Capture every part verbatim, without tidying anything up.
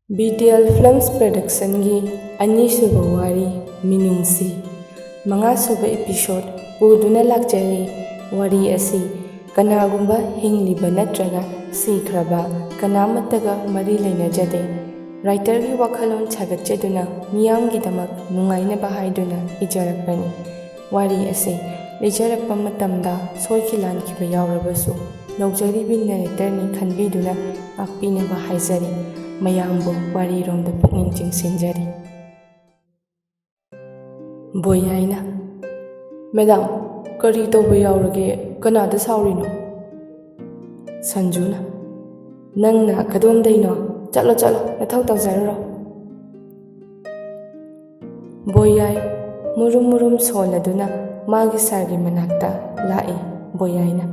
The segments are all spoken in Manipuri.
ꯕꯤ ꯇꯤ ꯑꯦꯜ Films Productionꯒꯤ ꯑꯅꯤꯁꯨꯕ ꯋꯥꯔꯤ ꯃꯤꯅꯨꯡꯁꯤ, ꯃꯉꯥꯁꯨꯕ episode ꯄꯨꯗꯨꯅ ꯂꯥꯛꯆꯔꯤ꯫ ꯋꯥꯔꯤ ꯑꯁꯤ ꯀꯅꯥꯒꯨꯝꯕ ꯍꯤꯡꯂꯤꯕ ꯅꯠꯇ꯭ꯔꯒ ꯁꯤꯈ꯭ꯔꯕ ꯀꯅꯥꯃꯠꯇꯒ ꯃꯔꯤ ꯂꯩꯅꯖꯗꯦ꯫ Writerꯒꯤ ꯋꯥꯈꯜꯂꯣꯟ ꯁꯥꯒꯠꯆꯗꯨꯅ ꯃꯤꯌꯥꯝꯒꯤꯗꯃꯛ ꯅꯨꯡꯉꯥꯏꯅꯕ ꯍꯥꯏꯗꯨꯅ ꯏꯖꯔꯛꯄꯅꯤ꯫ ꯋꯥꯔꯤ ꯑꯁꯤ ꯂꯤꯖꯔꯛꯄ ꯃꯇꯝꯗ ꯁꯣꯏꯈꯤ ꯂꯥꯟꯈꯤꯕ ꯌꯥꯎꯔꯕꯁꯨ ꯅꯧꯖꯔꯤꯕꯤ narratorꯅꯤ ꯈꯟꯕꯤꯗꯨꯅ ꯉꯥꯛꯄꯤꯅꯕ ꯍꯥꯏꯖꯔꯤ꯫ ꯃꯌꯥꯝꯕꯨ ꯋꯥꯔꯤꯔꯣꯝꯗ ꯄꯨꯛꯅꯤꯡ ꯆꯤꯡꯁꯤꯟꯖꯔꯤ꯫ ꯕꯣꯌꯥꯏꯅ, "ꯃꯦꯗꯥꯝ, ꯀꯔꯤ ꯇꯧꯕ ꯌꯥꯎꯔꯒꯦ? ꯀꯅꯥꯗ ꯁꯥꯎꯔꯤꯅꯣ?" ꯁꯟꯖꯨꯅ, "ꯅꯪꯅ ꯀꯗꯣꯝꯗꯩꯅꯣ? ꯆꯠꯂꯣ, ꯆꯠꯂꯣ, ꯅꯊꯧ ꯇꯧꯖꯔꯨꯔꯣ꯫" ꯕꯣꯌꯥꯏ ꯃꯨꯔꯨꯝ ꯃꯨꯔꯨꯝ ꯁꯣꯜꯂꯗꯨꯅ ꯃꯥꯒꯤ sirꯒꯤ ꯃꯅꯥꯛꯇ ꯂꯥꯛꯏ꯫ ꯕꯣꯌꯥꯏꯅ,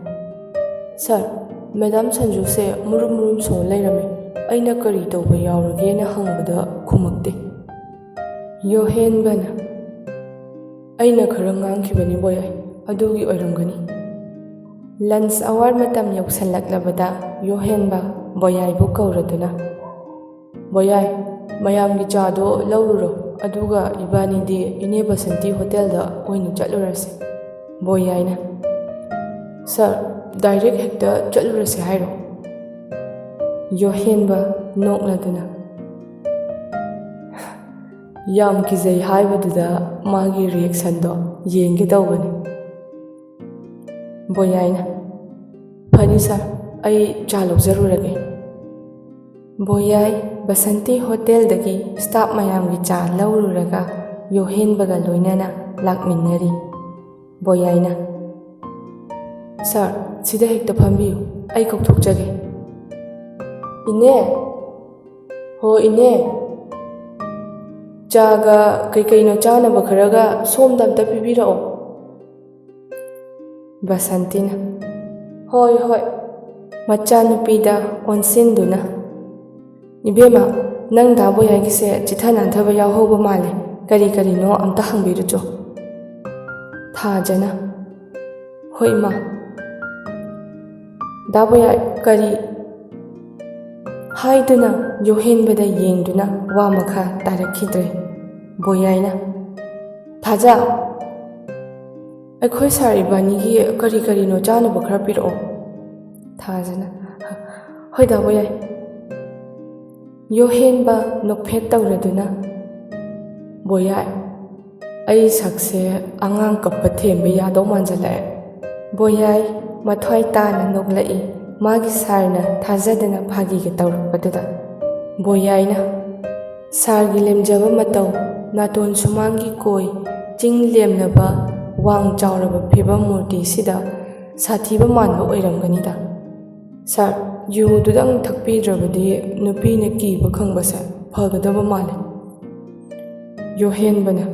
"Sir, ꯃꯦꯗꯥꯝ ꯁꯟꯖꯨꯁꯦ ꯃꯨꯔꯨꯝ ꯃꯨꯔꯨꯝ ꯁꯣꯜ ꯂꯩꯔꯝꯃꯤ꯫ ꯑꯩꯅ ꯀꯔꯤ ꯇꯧꯕ ꯌꯥꯎꯔꯒꯦꯅ ꯍꯪꯕꯗ ꯈꯨꯝꯃꯛꯇꯦ꯫" ꯌꯣꯍꯦꯟꯕꯅ, "ꯑꯩꯅ ꯈꯔ ꯉꯥꯡꯈꯤꯕꯅꯤ ꯕꯣꯌꯥꯏ, ꯑꯗꯨꯒꯤ ꯑꯣꯏꯔꯝꯒꯅꯤ꯫" Lunch hour ꯃꯇꯝ ꯌꯧꯁꯜꯂꯛꯂꯕꯗ ꯌꯣꯍꯦꯟꯕ ꯕꯣꯌꯥꯏꯕꯨ ꯀꯧꯔꯗꯨꯅ, "ꯕꯣꯌꯥꯏ, ꯃꯌꯥꯝꯒꯤ ꯆꯥꯗꯣ ꯂꯧꯔꯨꯔꯣ, ꯑꯗꯨꯒ ꯏꯕꯥꯅꯤꯗꯤ ꯏꯅꯦ ꯕꯁꯟꯇꯤ ꯍꯣꯇꯦꯜꯗ ꯑꯣꯏꯅ ꯆꯠꯂꯨꯔꯁꯤ꯫" ꯕꯣꯌꯥꯏꯅ, "Sir, direct ꯍꯦꯛꯇ ꯆꯠꯂꯨꯔꯁꯤ ꯍꯥꯏꯔꯣ?" ꯌꯣꯍꯦꯟꯕ ꯅꯣꯛꯂꯗꯨꯅ, "ꯌꯥꯝ ꯀꯤꯖꯩ ꯍꯥꯏꯕꯗꯨꯗ ꯃꯥꯒꯤ reactionꯗꯣ ꯌꯦꯡꯒꯦ ꯇꯧꯕꯅꯤ꯫" ꯕꯣꯌꯥꯏꯅ, "ꯐꯅꯤ sir, ꯑꯩ ꯆꯥ ꯂꯧꯖꯔꯨꯔꯒꯦ꯫" ꯕꯣꯌꯥꯏ ꯕꯁꯟꯇꯤ ꯍꯣꯇꯦꯜꯗꯒꯤ staff ꯃꯌꯥꯝꯒꯤ ꯆꯥ ꯂꯧꯔꯨꯔꯒ ꯌꯣꯍꯦꯟꯕꯒ ꯂꯣꯏꯅꯅ ꯂꯥꯛꯃꯤꯟꯅꯔꯤ꯫ ꯕꯣꯌꯥꯏꯅ, "Sir, ꯁꯤꯗ ꯍꯦꯛꯇ ꯐꯝꯕꯤꯌꯨ, ꯑꯩ ꯀꯧꯊꯣꯛꯆꯒꯦ꯫" "ꯏꯅꯦ!" "ꯍꯣ ꯏꯅꯦ, ꯆꯥꯒ ꯀꯩꯀꯩꯅꯣ ꯆꯥꯅꯕ ꯈꯔꯒ ꯁꯣꯝꯗ ꯑꯝꯇ ꯄꯤꯕꯤꯔꯛꯑꯣ꯫" ꯕꯁꯟꯇꯤꯅ, "ꯍꯣꯏ, ꯍꯣꯏ꯫" ꯃꯆꯥꯅꯨꯄꯤꯗ ꯑꯣꯟꯁꯤꯟꯗꯨꯅ, "ꯏꯕꯦꯝꯃ, ꯅꯪ ꯗꯥ ꯕꯣꯌꯥꯏꯒꯤꯁꯦ ꯆꯤꯊ ꯅꯥꯟꯊꯕ ꯌꯥꯎꯍꯧꯕ ꯃꯥꯜꯂꯦ, ꯀꯔꯤ ꯀꯔꯤꯅꯣ ꯑꯝꯇ ꯍꯪꯕꯤꯔꯨꯆꯣ꯫" ꯊꯥꯖꯅ, "ꯍꯣꯏ ꯏꯃꯥ꯫" "ꯗꯥ ꯕꯣꯌꯥꯏ, ꯀꯔꯤ?" ꯍꯥꯏꯗꯨꯅ ꯌꯣꯍꯦꯟꯕꯗ ꯌꯦꯡꯗꯨꯅ ꯋꯥ ꯃꯈꯥ ꯇꯥꯔꯛꯈꯤꯗ꯭ꯔꯦ꯫ ꯕꯣꯌꯥꯏꯅ, "ꯊꯥꯖ, ꯑꯩꯈꯣꯏ ꯁꯥꯔ ꯏꯕꯥꯅꯤꯒꯤ ꯀꯔꯤ ꯀꯔꯤꯅꯣ ꯆꯥꯅꯕ ꯈꯔ ꯄꯤꯔꯛꯑꯣ꯫" ꯊꯥꯖꯅ, "ꯍꯣꯏ ꯗꯥ ꯕꯣꯌꯥꯏ꯫" ꯌꯣꯍꯦꯟꯕ ꯅꯣꯛꯐꯦꯠ ꯇꯧꯔꯗꯨꯅ, "ꯕꯣꯌꯥꯏ, ꯑꯩ ꯁꯛꯁꯦ ꯑꯉꯥꯡ ꯀꯞꯄ ꯊꯦꯝꯕ ꯌꯥꯗꯧ ꯃꯥꯟꯖꯜꯂꯛꯑꯦ꯫" ꯕꯣꯌꯥꯏ ꯃꯊ꯭ꯋꯥꯏ ꯇꯥꯅ ꯅꯣꯛꯂꯛꯏ, ꯃꯥꯒꯤ ꯁꯥꯔꯅ ꯊꯥꯖꯗꯅ ꯐꯥꯒꯤꯒ ꯇꯧꯔꯛꯄꯗꯨꯗ꯫ ꯕꯣꯌꯥꯏꯅ, "ꯁꯥꯔꯒꯤ ꯂꯦꯝꯖꯕ ꯃꯇꯧ, ꯅꯥꯇꯣꯟ ꯁꯨꯃꯥꯡꯒꯤ ꯀꯣꯏ, ꯆꯤꯡ ꯂꯦꯝꯂꯕ ꯋꯥꯡ ꯆꯥꯎꯔꯕ ꯐꯤꯕꯝ ꯃꯨꯔꯇꯤꯁꯤꯗ ꯁꯥꯊꯤꯕ ꯃꯥꯟꯕ ꯑꯣꯏꯔꯝꯒꯅꯤꯗ꯫ ꯁꯥꯔ, ꯌꯨꯗꯨꯗꯪ ꯊꯛꯄꯤꯗ꯭ꯔꯕꯗꯤ ꯅꯨꯄꯤꯅ ꯀꯤꯕ ꯈꯪꯕꯁꯦ ꯐꯒꯗꯕ ꯃꯥꯜꯂꯦ꯫" ꯌꯣꯍꯦꯟꯕꯅ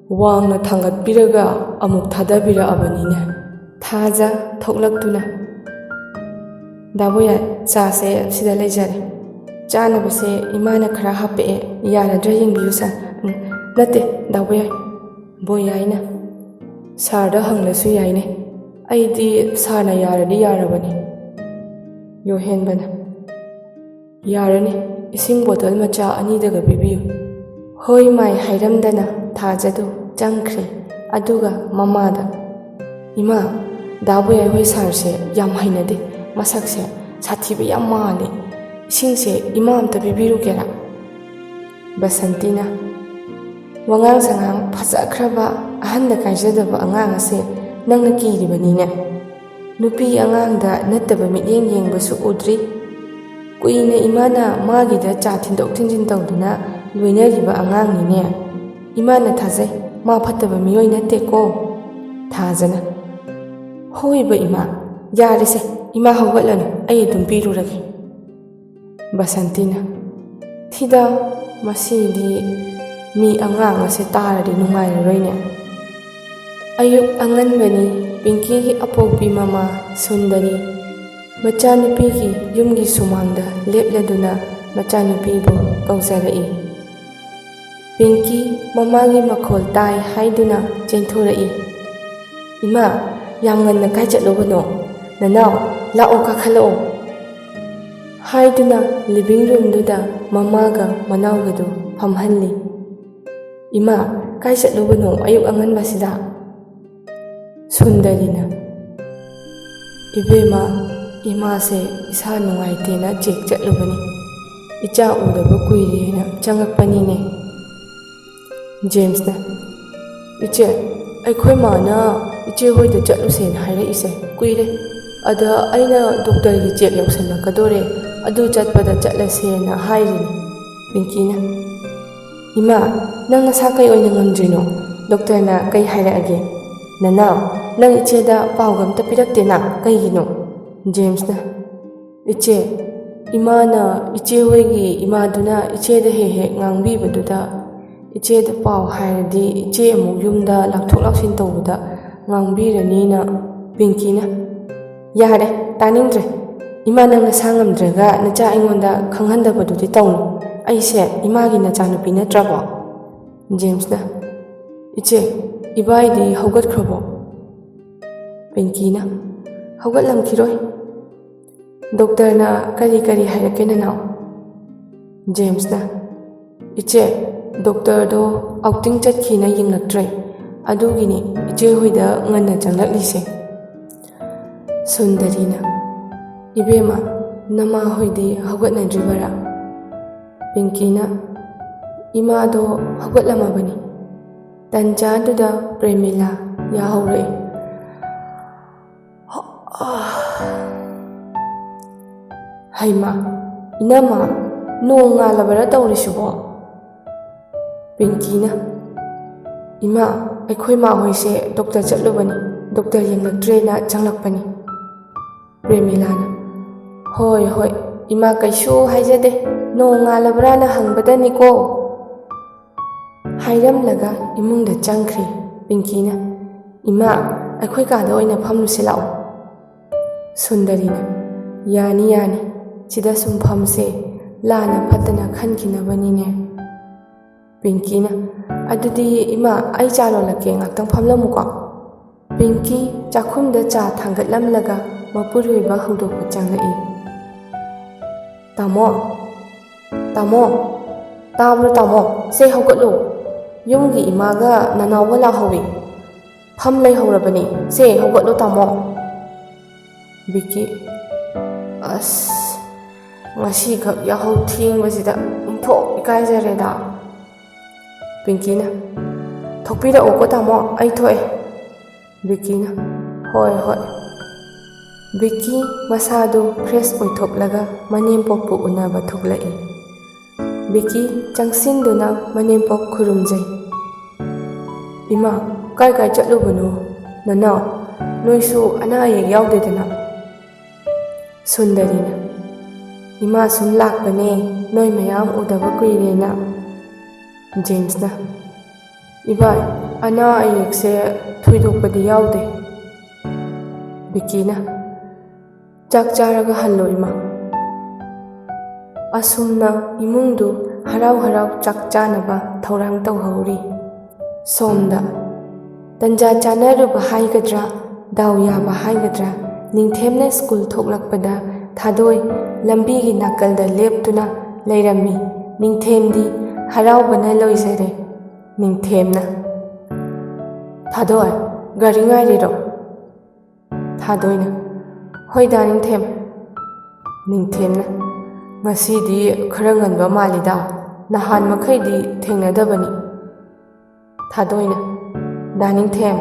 ꯋꯥꯡꯅ ꯊꯥꯡꯒꯠꯄꯤꯔꯒ ꯑꯃꯨꯛ ꯊꯥꯗꯕꯤꯔꯛꯑꯕꯅꯤꯅꯦ꯫ ꯊꯥꯖ ꯊꯣꯛꯂꯛꯇꯨꯅ, "ꯗꯥ ꯕꯣꯌꯥꯏ, ꯆꯥꯁꯦ ꯁꯤꯗ ꯂꯩꯖꯔꯦ꯫ ꯆꯥꯅꯕꯁꯦ ꯏꯃꯥꯅ ꯈꯔ ꯍꯥꯞꯄꯛꯑꯦ, ꯌꯥꯔꯗ꯭ꯔꯥ ꯌꯦꯡꯕꯤꯌꯨ ꯁꯥꯔ꯫" "ꯎꯝ, ꯅꯠꯇꯦ ꯗꯥ ꯕꯣꯌꯥꯏ꯫" ꯕꯣꯌꯥꯏꯅ, "ꯁꯥꯔꯗ ꯍꯪꯂꯁꯨ ꯌꯥꯏꯅꯦ꯫ ꯑꯩꯗꯤ ꯁꯥꯔꯅ ꯌꯥꯔꯗꯤ ꯌꯥꯔꯕꯅꯤ꯫" ꯌꯣꯍꯦꯟꯕꯅ, "ꯌꯥꯔꯅꯤ, ꯏꯁꯤꯡ ꯕꯣꯇꯜ ꯃꯆꯥ ꯑꯅꯤꯗꯒ ꯄꯤꯕꯤꯌꯨ꯫" ꯍꯣꯏ ꯃꯥꯏ ꯍꯥꯏꯔꯝꯗꯅ ꯊꯥꯖꯗꯨ ꯆꯪꯈ꯭ꯔꯦ꯫ ꯑꯗꯨꯒ ꯃꯃꯥꯗ, "ꯏꯃꯥ, ꯗꯥ ꯕꯣꯌꯥꯏ ꯍꯣꯏ ꯁꯥꯔꯁꯦ ꯌꯥꯝ ꯍꯩꯅꯗꯦ, ꯃꯁꯛꯁꯦ ꯁꯥꯊꯤꯕ ꯌꯥꯝ ꯃꯥꯜꯂꯦ꯫ ꯏꯁꯤꯡꯁꯦ ꯏꯃꯥ ꯑꯝꯇ ꯄꯤꯕꯤꯔꯨꯒꯦꯔꯥ?" ꯕꯁꯟꯇꯤꯅ, "ꯋꯥꯉꯥꯡ ꯁꯉꯥꯡ ꯐꯖꯈ꯭ꯔꯕ, ꯑꯍꯟꯗ ꯀꯥꯏꯖꯗꯕ ꯑꯉꯥꯡ ꯑꯁꯦ ꯅꯪꯅ ꯀꯤꯔꯤꯕꯅꯤꯅꯦ꯫ ꯅꯨꯄꯤ ꯑꯉꯥꯡꯗ ꯅꯠꯇꯕ ꯃꯤꯠꯌꯦꯡ ꯌꯦꯡꯕꯁꯨ ꯎꯗ꯭ꯔꯤ꯫ ꯀꯨꯏꯅ ꯏꯃꯥꯅ ꯃꯥꯒꯤꯗ ꯆꯥ ꯊꯤꯟꯗꯣꯛ ꯊꯤꯟꯖꯤꯟ ꯇꯧꯗꯨꯅ ꯂꯣꯏꯅꯔꯤꯕ ꯑꯉꯥꯡꯅꯤꯅꯦ꯫ ꯏꯃꯥꯅ ꯊꯥꯖꯩ, ꯃꯥ ꯐꯠꯇꯕ ꯃꯤꯑꯣꯏ ꯅꯠꯇꯦꯀꯣ꯫" ꯊꯥꯖꯅ, "ꯍꯣꯏꯕ ꯏꯃꯥ, ꯌꯥꯔꯦꯁꯦ, ꯏꯃꯥ ꯍꯧꯒꯠꯂꯅꯨ, ꯑꯩ ꯑꯗꯨꯝ ꯄꯤꯔꯨꯔꯒꯦ꯫" ꯕꯁꯟꯇꯤꯅ, "ꯊꯤꯗ, ꯃꯁꯤꯗꯤ ꯃꯤ ꯑꯉꯥꯡ ꯑꯁꯦ ꯇꯥꯔꯗꯤ ꯅꯨꯡꯉꯥꯏꯔꯔꯣꯏꯅꯦ꯫" ꯑꯌꯨꯛ ꯑꯉꯟꯕꯅꯤ꯫ ꯄꯤꯡꯀꯤꯒꯤ ꯑꯄꯣꯛꯄꯤ ꯃꯃꯥ ꯁꯨꯟꯗꯔꯤ ꯃꯆꯥꯅꯨꯄꯤꯒꯤ ꯌꯨꯝꯒꯤ ꯁꯨꯃꯥꯡꯗ ꯂꯦꯞꯂꯗꯨꯅ ꯃꯆꯥꯅꯨꯄꯤꯕꯨ ꯀꯧꯖꯔꯛꯏ꯫ ꯄꯤꯡꯀꯤ ꯃꯃꯥꯒꯤ ꯃꯈꯣꯜ ꯇꯥꯏ ꯍꯥꯏꯗꯨꯅ ꯆꯦꯟꯊꯣꯔꯛꯏ꯫ "ꯏꯃꯥ, ꯌꯥꯝ ꯉꯟꯅ ꯀꯥꯏ ꯆꯠꯂꯨꯕꯅꯣ? ꯅꯅꯥꯎ, ꯂꯥꯛꯑꯣ, ꯀꯥꯈꯠꯂꯛꯑꯣ꯫" ꯍꯥꯏꯗꯨꯅ ꯂꯤꯚꯤꯡ ꯔꯨꯝꯗꯨꯗ ꯃꯃꯥꯒ ꯃꯅꯥꯎꯒꯗꯨ ꯐꯝꯍꯜꯂꯤ꯫ "ꯏꯃꯥ, ꯀꯥꯏ ꯆꯠꯂꯨꯕꯅꯣ ꯑꯌꯨꯛ ꯑꯉꯟꯕꯁꯤꯗ?" ꯁꯨꯟꯗꯔꯤꯅ, "ꯏꯕꯦꯝꯃ, ꯏꯃꯥꯁꯦ ꯏꯁꯥ ꯅꯨꯡꯉꯥꯏꯇꯦꯅ ꯆꯦꯛ ꯆꯠꯂꯨꯕꯅꯤ꯫ ꯏꯆꯥ ꯎꯗꯕ ꯀꯨꯏꯔꯦꯅ ꯆꯪꯉꯛꯄꯅꯤꯅꯦ꯫" ꯖꯦꯝꯁꯅ, "ꯏꯆꯦ, ꯑꯩꯈꯣꯏ ꯃꯥꯅ ꯏꯆꯦ ꯍꯣꯏꯗ ꯆꯠꯂꯨꯁꯦꯅ ꯍꯥꯏꯔꯛꯏꯁꯦ ꯀꯨꯏꯔꯦ꯫ ꯑꯗ ꯑꯩꯅ ꯗꯣꯛꯇꯔꯒꯤ ꯆꯦꯛ ꯌꯧꯁꯜꯂꯛꯀꯗꯣꯔꯦ, ꯑꯗꯨ ꯆꯠꯄꯗ ꯆꯠꯂꯁꯦꯅ ꯍꯥꯏꯔꯤꯅꯤ꯫" ꯄꯤꯡꯀꯤꯅ, "ꯏꯃꯥ, ꯅꯪ ꯅꯁꯥ ꯀꯩ ꯑꯣꯏꯅ ꯉꯝꯗ꯭ꯔꯤꯅꯣ? ꯗꯣꯛꯇꯔꯅ ꯀꯩ ꯍꯥꯏꯔꯛꯑꯒꯦ? ꯅꯅꯥꯎ, ꯅꯪ ꯏꯆꯦꯗ ꯄꯥꯎꯒ ꯑꯝꯇ ꯄꯤꯔꯛꯇꯦꯅ, ꯀꯩꯒꯤꯅꯣ?" ꯖꯦꯝꯁꯅ, "ꯏꯆꯦ, ꯏꯃꯥꯅ, ꯏꯆꯦ ꯍꯣꯏꯒꯤ ꯏꯃꯥꯗꯨꯅ ꯏꯆꯦꯗ ꯍꯦꯛ ꯍꯦꯛ ꯉꯥꯡꯕꯤꯕꯗꯨꯗ ꯏꯆꯦꯗ ꯄꯥꯎ ꯍꯥꯏꯔꯗꯤ ꯏꯆꯦ ꯑꯃꯨꯛ ꯌꯨꯝꯗ ꯂꯥꯛꯊꯣꯛ ꯂꯥꯛꯁꯤꯟ ꯇꯧꯕꯗ ꯉꯥꯡꯕꯤꯔꯅꯤꯅ꯫" ꯄꯤꯡꯀꯤꯅ, "ꯌꯥꯔꯦ, ꯇꯥꯅꯤꯡꯗ꯭ꯔꯦ꯫ ꯏꯃꯥ ꯅꯪ ꯅꯁꯥ ꯉꯝꯗ꯭ꯔꯒ ꯅꯆꯥ ꯑꯩꯉꯣꯟꯗ ꯈꯪꯍꯟꯗꯕꯗꯨꯗꯤ ꯇꯧꯅꯨ꯫ ꯑꯩꯁꯦ ꯏꯃꯥꯒꯤ ꯅꯆꯥꯅꯨꯄꯤ ꯅꯠꯇ꯭ꯔꯕꯣ?" ꯖꯦꯝꯁꯅ, "ꯏꯆꯦ, ꯏꯕꯥꯏꯗꯤ ꯍꯧꯒꯠꯈ꯭ꯔꯕꯣ?" ꯄꯤꯡꯀꯤꯅ, "ꯍꯧꯒꯠꯂꯝꯈꯤꯔꯣꯏ꯫ ꯗꯣꯛꯇꯔꯅ ꯀꯔꯤ ꯀꯔꯤ ꯍꯥꯏꯔꯛꯀꯦ ꯅꯅꯥꯎ?" ꯖꯦꯝꯁꯅ, "ꯏꯆꯦ, ꯗꯣꯛꯇꯔꯗꯣ ꯑꯥꯎꯇꯤꯡ ꯆꯠꯈꯤꯅ ꯌꯦꯡꯂꯛꯇ꯭ꯔꯦ꯫ ꯑꯗꯨꯒꯤꯅꯤ ꯏꯆꯦ ꯍꯣꯏꯗ ꯉꯟꯅ ꯆꯪꯂꯛꯂꯤꯁꯦ꯫" ꯁꯨꯟꯗꯔꯤꯅ, "ꯏꯕꯦꯝꯃ, ꯅꯃꯥ ꯍꯣꯏꯗꯤ ꯍꯧꯒꯠꯅꯗ꯭ꯔꯤꯕꯔꯥ?" ꯄꯤꯡꯀꯤꯅ, "ꯏꯃꯥꯗꯣ ꯍꯧꯒꯠꯂꯝꯃꯕꯅꯤ꯫" ꯇꯟꯖꯥꯗꯨꯗ ꯄ꯭ꯔꯦꯃꯤꯂꯥ ꯌꯥꯍꯧꯔꯛꯏ꯫ "ꯍꯩꯃꯥ, ꯏꯅꯝꯃ, ꯅꯣꯡ ꯉꯥꯜꯂꯕꯔꯥ ꯇꯧꯔꯤꯁꯤꯕꯣ?" ꯄꯤꯡꯀꯤꯅ, "ꯏꯃꯥ, ꯑꯩꯈꯣꯏ ꯃꯥ ꯍꯣꯏꯁꯦ ꯗꯣꯛꯇꯔ ꯆꯠꯂꯨꯕꯅꯤ, ꯗꯣꯛꯇꯔ ꯌꯦꯡꯂꯛꯇ꯭ꯔꯦꯅ ꯆꯪꯂꯛꯄꯅꯤ꯫" ꯄ꯭ꯔꯦꯃꯤꯂꯥꯅ, "ꯍꯣꯏ, ꯍꯣꯏ, ꯏꯃꯥ ꯀꯩꯁꯨ ꯍꯥꯏꯖꯗꯦ, ꯅꯣꯡ ꯉꯥꯜꯂꯕ꯭ꯔꯥꯅ ꯍꯪꯕꯗꯅꯤꯀꯣ꯫" ꯍꯥꯏꯔꯝꯂꯒ ꯏꯃꯨꯡꯗ ꯆꯪꯈ꯭ꯔꯦ꯫ ꯄꯤꯡꯀꯤꯅ, "ꯏꯃꯥ, ꯑꯩꯈꯣꯏ ꯀꯥꯗ ꯑꯣꯏꯅ ꯐꯝꯂꯨꯁꯤ ꯂꯥꯛꯑꯣ꯫" ꯁꯨꯟꯗꯔꯤꯅ, "ꯌꯥꯅꯤ, ꯌꯥꯅꯤ, ꯁꯤꯗ ꯁꯨꯝ ꯐꯝꯁꯦ, ꯂꯥꯟꯅ ꯐꯠꯇꯅ ꯈꯟꯈꯤꯅꯕꯅꯤꯅꯦ꯫" ꯄꯤꯡꯀꯤꯅ, "ꯑꯗꯨꯗꯤ ꯏꯃꯥ, ꯑꯩ ꯆꯥ ꯂꯣꯜꯂꯛꯀꯦ, ꯉꯥꯛꯇꯪ ꯐꯝꯂꯝꯃꯨꯀꯣ꯫" ꯄꯤꯡꯀꯤ ꯆꯥꯛꯈꯨꯝꯗ ꯆꯥ ꯊꯥꯡꯒꯠꯂꯝꯂꯒ ꯃꯄꯨꯔꯣꯏꯕ ꯍꯧꯗꯣꯛꯄ ꯆꯪꯂꯛꯏ꯫ "ꯇꯥꯃꯣ, ꯇꯥꯃꯣ, ꯇꯥꯕ꯭ꯔꯣ ꯇꯥꯃꯣ? ꯁꯦ ꯍꯧꯒꯠꯂꯨ꯫ ꯌꯨꯝꯒꯤ ꯏꯃꯥꯒ ꯅꯅꯥꯎꯒ ꯂꯥꯛꯍꯧꯏ꯫ ꯐꯝ ꯂꯩꯍꯧꯔꯕꯅꯤ꯫ ꯁꯦ ꯍꯧꯒꯠꯂꯨ ꯇꯥꯃꯣ꯫" ꯕꯤꯀꯤ, "ꯑꯁ, ꯉꯁꯤꯈꯛ ꯌꯥꯍꯧ ꯊꯦꯡꯕꯁꯤꯗ ꯑꯣꯟꯊꯣꯛ ꯏꯀꯥꯏꯖꯔꯦꯗ꯫" ꯄꯤꯡꯀꯤꯅ, "ꯊꯣꯛꯄꯤꯔꯛꯑꯣꯀꯣ ꯇꯥꯃꯣ, ꯑꯩ ꯊꯣꯛꯑꯦ꯫" ꯕꯤꯀꯤꯅ, "ꯍꯣꯏ, ꯍꯣꯏ꯫" ꯕꯤꯀꯤ ꯃꯁꯥꯗꯨ fresh ꯑꯣꯏꯊꯣꯛꯂꯒ ꯃꯅꯦꯝꯄꯣꯛꯄꯨ ꯎꯅꯕ ꯊꯣꯛꯂꯛꯏ꯫ ꯕꯤꯀꯤ ꯆꯪꯁꯤꯟꯗꯨꯅ ꯃꯅꯦꯝꯄꯣꯛ ꯈꯨꯔꯨꯝꯖꯩ꯫ "ꯏꯃꯥ, ꯀꯥꯏ ꯀꯥꯏ ꯆꯠꯂꯨꯕꯅꯣ? ꯅꯅꯥꯎ, ꯅꯣꯏꯁꯨ ꯑꯅꯥ ꯑꯌꯦꯛ ꯌꯥꯎꯗꯦꯗꯅ?" ꯁꯨꯟꯗꯔꯤꯅ, "ꯏꯃꯥ ꯁꯨꯝ ꯂꯥꯛꯄꯅꯦ, ꯅꯣꯏ ꯃꯌꯥꯝ ꯎꯗꯕ ꯀꯨꯏꯔꯦꯅ꯫" ꯖꯦꯝꯁꯅ, "ꯏꯕꯥꯏ, ꯑꯅꯥ ꯑꯌꯦꯛꯁꯦ ꯊꯣꯏꯗꯣꯛꯄꯗꯤ ꯌꯥꯎꯗꯦ꯫" ꯕꯤꯀꯤꯅ, "ꯆꯥꯛ ꯆꯥꯔꯒ ꯍꯜꯂꯣ ꯏꯃꯥ꯫" ꯑꯁꯨꯝꯅ ꯏꯃꯨꯡꯗꯨ ꯍꯔꯥꯎ ꯍꯔꯥꯎ ꯆꯥꯛ ꯆꯥꯅꯕ ꯊꯧꯔꯥꯡ ꯇꯧꯍꯧꯔꯤ꯫ ꯁꯣꯝꯗ ꯇꯟꯖꯥ ꯆꯥꯅꯔꯨꯕ ꯍꯥꯏꯒꯗ꯭ꯔꯥ, ꯗꯥꯎ ꯌꯥꯕ ꯍꯥꯏꯒꯗ꯭ꯔꯥ, ꯅꯤꯡꯊꯦꯝꯅ ꯁ꯭ꯀꯨꯜ ꯊꯣꯛꯂꯛꯄꯗ ꯊꯥꯗꯣꯏ ꯂꯝꯕꯤꯒꯤ ꯅꯥꯀꯜꯗ ꯂꯦꯞꯇꯨꯅ ꯂꯩꯔꯝꯃꯤ꯫ ꯅꯤꯡꯊꯦꯝꯗꯤ ꯍꯔꯥꯎꯕꯅ ꯂꯣꯏꯖꯔꯦ꯫ ꯅꯤꯡꯊꯦꯝꯅ, "ꯊꯥꯗꯣꯏ, ꯒꯥꯔꯤ ꯉꯥꯏꯔꯤꯔꯣ?" ꯊꯥꯗꯣꯏꯅ, "ꯍꯣꯏ ꯗꯥ ꯅꯤꯡꯊꯦꯝ꯫" ꯅꯤꯡꯊꯦꯝꯅ, "ꯉꯁꯤꯗꯤ ꯈꯔ ꯉꯟꯕ ꯃꯥꯜꯂꯤꯗ, ꯅꯍꯥꯟ ꯃꯈꯩꯗꯤ ꯊꯦꯡꯅꯗꯕꯅꯤ꯫" ꯊꯥꯗꯣꯏꯅ, "ꯗꯥ ꯅꯤꯡꯊꯦꯝ,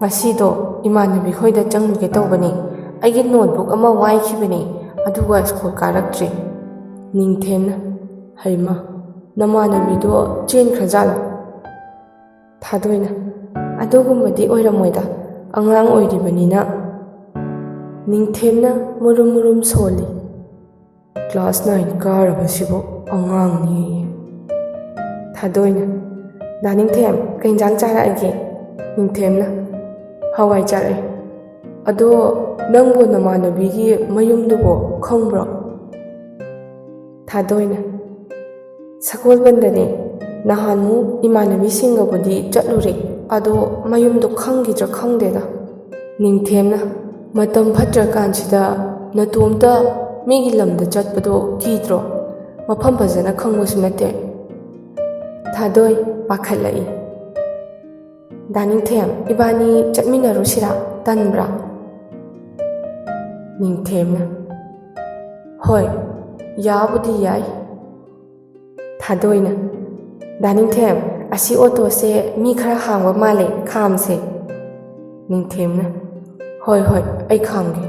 ꯉꯁꯤꯗꯣ ꯏꯃꯥꯟꯅꯕꯤ ꯈꯣꯏꯗ ꯆꯪꯉꯨꯒꯦ ꯇꯧꯕꯅꯤ꯫ ꯑꯩꯒꯤ notebook ꯑꯃ ꯋꯥꯏꯈꯤꯕꯅꯤ, ꯑꯗꯨꯒ ꯁ꯭ꯀꯨꯜ ꯀꯥꯔꯛꯇ꯭ꯔꯤ꯫" ꯅꯤꯡꯊꯦꯝꯅ, "ꯍꯩꯃꯥ, ꯅꯃꯥꯟꯅꯕꯤꯗꯣ ꯆꯦꯟꯈ꯭ꯔꯖꯥꯠꯂꯣ?" ꯊꯥꯗꯣꯏꯅ, "ꯑꯗꯨꯒꯨꯝꯕꯗꯤ ꯑꯣꯏꯔꯝꯃꯣꯏꯗ, ꯑꯉꯥꯡ ꯑꯣꯏꯔꯤꯕꯅꯤꯅ꯫" ꯅꯤꯡꯊꯦꯝꯅ ꯃꯨꯔꯨꯝ ꯃꯨꯔꯨꯝ ꯁꯣꯜꯂꯤ꯫ "Class nine ꯀꯥꯔꯕꯁꯤꯕꯨ ꯑꯉꯥꯡꯅꯦꯌꯦ꯫" ꯊꯥꯗꯣꯏꯅ, "ꯗꯥ ꯅꯤꯡꯊꯦꯝ, ꯀꯩ ꯏꯟꯖꯥꯡ ꯆꯥꯔꯛꯑꯒꯦ?" ꯅꯤꯡꯊꯦꯝꯅ, "ꯍꯋꯥꯏ ꯆꯥꯔꯛꯑꯦ꯫ ꯑꯗꯣ ꯅꯪꯕꯨ ꯅꯃꯥꯟꯅꯕꯤꯒꯤ ꯃꯌꯨꯝꯗꯨꯕꯨ ꯈꯪꯕ꯭ꯔꯣ?" ꯊꯥꯗꯣꯏꯅ, "ꯁꯒꯣꯜꯕꯟꯗꯅꯦ꯫ ꯅꯍꯥꯟꯃꯨꯛ ꯏꯃꯥꯟꯅꯕꯤꯁꯤꯡꯒꯕꯨꯗꯤ ꯆꯠꯂꯨꯔꯦ, ꯑꯗꯣ ꯃꯌꯨꯝꯗꯣ ꯈꯪꯈꯤꯗ꯭ꯔꯥ ꯈꯪꯗꯦꯗ꯫" ꯅꯤꯡꯊꯦꯝꯅ, "ꯃꯇꯝ ꯐꯠꯇ꯭ꯔꯀꯥꯟꯁꯤꯗ ꯅꯇꯣꯝꯇ ꯃꯤꯒꯤ ꯂꯝꯗ ꯆꯠꯄꯗꯣ ꯀꯤꯗ꯭ꯔꯣ? ꯃꯐꯝ ꯐꯖꯅ ꯈꯪꯕꯁꯨ ꯅꯠꯇꯦ꯫ ꯊꯥꯗꯣꯏ ꯄꯥꯈꯠꯂꯛꯏ꯫ "ꯗꯥ ꯅꯤꯡꯊꯦꯝ, ꯏꯕꯥꯅꯤ ꯆꯠꯃꯤꯟꯅꯔꯨꯁꯤꯔꯥ? ꯇꯟꯕ꯭ꯔꯥ?" ꯅꯤꯡꯊꯦꯝꯅ, "ꯍꯣꯏ, ꯌꯥꯕꯨꯗꯤ ꯌꯥꯏ꯫" ꯊꯥꯗꯣꯏꯅ, "ꯗꯥ ꯅꯤꯡꯊꯦꯝ, ꯑꯁꯤ ꯑꯣꯇꯣꯁꯦ ꯃꯤ ꯈꯔ ꯍꯥꯡꯕ ꯃꯥꯜꯂꯦ, ꯈꯥꯝꯁꯦ꯫" ꯅꯤꯡꯊꯦꯝꯅ, "ꯍꯣꯏ, ꯍꯣꯏ, ꯑꯩ ꯈꯥꯝꯒꯦ꯫"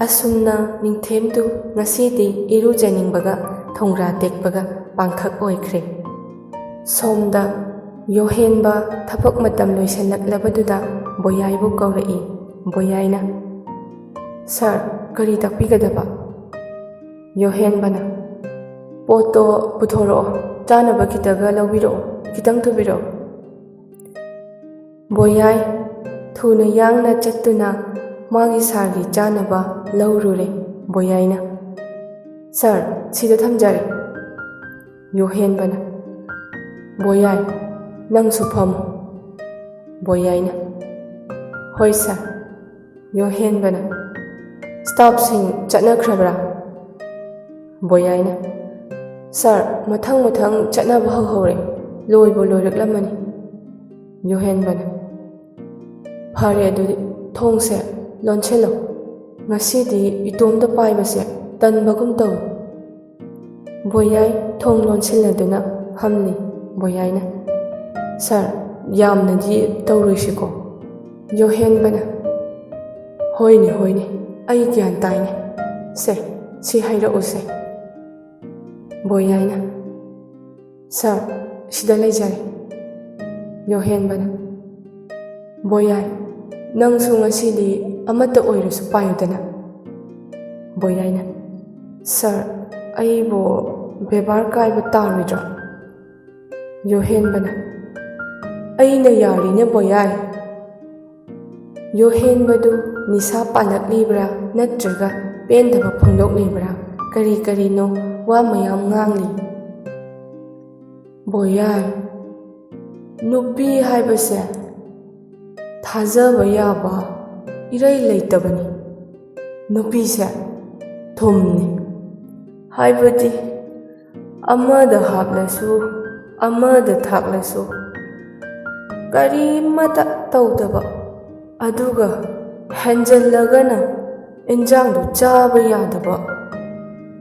ꯑꯁꯨꯝꯅ ꯅꯤꯡꯊꯦꯝꯗꯨ ꯉꯁꯤꯗꯤ ꯏꯔꯨꯖꯅꯤꯡꯕꯒ ꯊꯣꯡꯒ꯭ꯔꯥ ꯇꯦꯛꯄꯒ ꯄꯥꯡꯈꯛ ꯑꯣꯏꯈ꯭ꯔꯦ꯫ ꯁꯣꯝꯗ ꯌꯣꯍꯦꯟꯕ ꯊꯕꯛ ꯃꯇꯝ ꯂꯣꯏꯁꯤꯜꯂꯛꯂꯕꯗꯨꯗ ꯕꯣꯌꯥꯏꯕꯨ ꯀꯧꯔꯛꯏ꯫ ꯕꯣꯌꯥꯏꯅ, "ꯁꯥꯔ, ꯀꯔꯤ ꯇꯥꯛꯄꯤꯒꯗꯕ?" ꯌꯣꯍꯦꯟꯕꯅ, "ꯄꯣꯠꯇꯣ ꯄꯨꯊꯣꯔꯛꯑꯣ, ꯆꯥꯅꯕ ꯈꯤꯇꯒ ꯂꯧꯕꯤꯔꯛꯑꯣ, ꯈꯤꯇꯪ ꯊꯨꯕꯤꯔꯛꯑꯣ꯫" ꯕꯣꯌꯥꯏ ꯊꯨꯅ ꯌꯥꯡꯅ ꯆꯠꯇꯨꯅ ꯃꯥꯒꯤ ꯁꯥꯔꯒꯤ ꯆꯥꯅꯕ ꯂꯧꯔꯨꯔꯦ꯫ ꯕꯣꯌꯥꯏꯅ, "ꯁꯥꯔ, ꯁꯤꯗ ꯊꯝꯖꯔꯦ꯫" ꯌꯣꯍꯦꯟꯕꯅ, "ꯕꯣꯌꯥꯏ, ꯅꯪꯁꯨ ꯐꯝꯃꯨ꯫" ꯕꯣꯌꯥꯏꯅ, "ꯍꯣꯏ ꯁꯥꯔ꯫" ꯌꯣꯍꯦꯟꯕꯅ, "ꯁ꯭ꯇꯥꯐꯁꯤꯡ ꯆꯠꯅꯈ꯭ꯔꯕ꯭ꯔꯥ?" ꯕꯣꯌꯥꯏꯅ, "ꯁꯥꯔ, ꯃꯊꯪ ꯃꯊꯪ ꯆꯠꯅꯕ ꯍꯧꯍꯧꯔꯦ, ꯂꯣꯏꯕꯨ ꯂꯣꯏꯔꯛꯂꯝꯃꯅꯤ꯫" ꯌꯣꯍꯦꯟꯕꯅ, "ꯐꯔꯦ, ꯑꯗꯨꯗꯤ ꯊꯣꯡꯁꯦ ꯂꯣꯟꯁꯤꯜꯂꯣ꯫ ꯉꯁꯤꯗꯤ ꯏꯇꯣꯝꯇ ꯄꯥꯏꯕꯁꯦ ꯇꯟꯕꯒꯨꯝ ꯇꯧꯏ꯫" ꯕꯣꯌꯥꯏ ꯊꯣꯡ ꯂꯣꯟꯁꯤꯜꯂꯗꯨꯅ ꯐꯝꯂꯤ꯫ ꯕꯣꯌꯥꯏꯅ, "ꯁꯥꯔ, ꯌꯥꯝꯅꯗꯤ ꯇꯧꯔꯣꯏꯁꯤꯀꯣ?" ꯌꯣꯍꯦꯟꯕꯅ, "ꯍꯣꯏꯅꯦ, ꯍꯣꯏꯅꯦ, ꯑꯩ ꯒ꯭ꯌꯥꯟ ꯇꯥꯏꯅꯦ꯫ ꯁꯦ, ꯁꯤ ꯍꯥꯏꯔꯛꯎꯁꯦ꯫" ꯕꯣꯌꯥꯏꯅ, "ꯁꯥꯔ, ꯁꯤꯗ ꯂꯩꯖꯔꯦ꯫" ꯌꯣꯍꯦꯟꯕꯅ, "ꯕꯣꯌꯥꯏ, ꯅꯪꯁꯨ ꯉꯁꯤꯗꯤ ꯑꯃꯠꯇ ꯑꯣꯏꯔꯁꯨ ꯄꯥꯏꯌꯨꯗꯅ꯫" ꯕꯣꯌꯥꯏꯅ, "ꯁꯥꯔ, ꯑꯩꯕꯨ ꯕꯦꯕꯥꯔ ꯀꯥꯏꯕ ꯇꯥꯔꯣꯏꯗ꯭ꯔꯣ?" ꯌꯣꯍꯦꯟꯕꯅ, "ꯑꯩꯅ ꯌꯥꯔꯤꯅꯦ ꯕꯣꯌꯥꯏ꯫ ꯌꯣꯍꯦꯟꯕꯗꯨ ꯅꯤꯁꯥ ꯄꯥꯜꯂꯛꯂꯤꯕ꯭ꯔꯥ ꯅꯠꯇ꯭ꯔꯒ ꯄꯦꯟꯗꯕ ꯐꯣꯡꯗꯣꯛꯂꯤꯕ꯭ꯔꯥ, ꯀꯔꯤ ꯀꯔꯤꯅꯣ ꯋꯥ ꯃꯌꯥꯝ ꯉꯥꯡꯂꯤ꯫" ꯕꯣꯌꯥꯏ, ꯅꯨꯄꯤ ꯍꯥꯏꯕꯁꯦ ꯊꯥꯖꯕ ꯌꯥꯕ ꯏꯔꯩ ꯂꯩꯇꯕꯅꯤ꯫ ꯅꯨꯄꯤꯁꯦ ꯊꯨꯝꯅꯤ꯫ ꯍꯥꯏꯕꯗꯤ ꯑꯃꯗ ꯍꯥꯞꯂꯁꯨ, ꯑꯃꯗ ꯊꯥꯛꯂꯁꯨ ꯀꯔꯤꯃꯇ ꯇꯧꯗꯕ, ꯑꯗꯨꯒ ꯍꯦꯟꯖꯜꯂꯒꯅ ꯏꯟꯖꯥꯡꯗꯨ ꯆꯥꯕ ꯌꯥꯗꯕ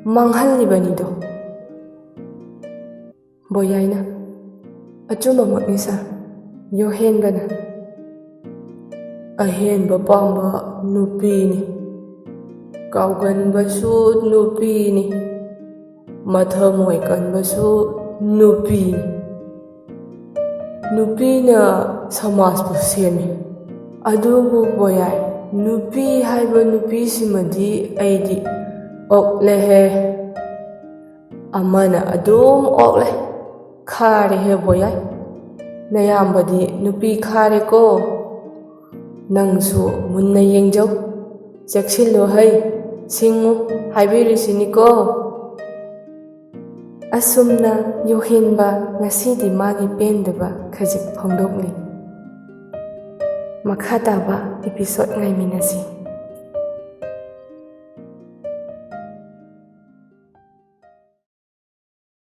ꯃꯥꯡꯍꯜꯂꯤꯕꯅꯤꯗꯣ꯫ ꯕꯣꯌꯥꯏꯅ, ꯑꯆꯨꯝꯕꯃꯛꯅꯤ ꯁꯥꯔ, ꯌꯣꯍꯦꯟꯕꯅ ꯑꯍꯦꯟꯕ ꯄꯥꯝꯕ ꯅꯨꯄꯤꯅꯤ꯫ ꯀꯥꯎꯒꯟꯕꯁꯨ ꯅꯨꯄꯤꯅꯤ, ꯃꯊꯃꯣꯏ ꯀꯟꯕꯁꯨ ꯅꯨꯄꯤꯅꯤ꯫ ꯅꯨꯄꯤꯅ ꯁꯃꯥꯖꯄꯨ ꯁꯦꯝꯃꯤ꯫ ꯑꯗꯨꯕꯨ ꯕꯣꯌꯥꯏ, ꯅꯨꯄꯤ ꯍꯥꯏꯕ ꯅꯨꯄꯤꯁꯤꯃꯗꯤ ꯑꯩꯗꯤ ꯑꯣꯛꯂꯦꯍꯦ꯫ ꯑꯃꯅ ꯑꯗꯨꯝ ꯑꯣꯛꯂꯦ꯫ ꯈꯥꯔꯦꯍꯦ ꯕꯣꯌꯥꯏ, ꯅꯌꯥꯝꯕꯗꯤ ꯅꯨꯄꯤ ꯈꯥꯔꯦꯀꯣ꯫ ꯅꯪꯁꯨ ꯃꯨꯟꯅ ꯌꯦꯡꯖꯧ, ꯆꯦꯛꯁꯤꯜꯂꯨ ꯍꯩ, ꯁꯤꯡꯉꯨ ꯍꯥꯏꯕꯤꯔꯤꯁꯤꯅꯤꯀꯣ꯫ ꯑꯁꯨꯝꯅ ꯌꯣꯍꯦꯟꯕ ꯉꯁꯤꯗꯤ ꯃꯥꯒꯤ ꯄꯦꯟꯗꯕ ꯈꯖꯤꯛ ꯐꯣꯡꯗꯣꯛꯂꯤ꯫ ꯃꯈꯥ ꯇꯥꯕ episode ꯉꯥꯏꯃꯤꯟꯅꯁꯤ꯫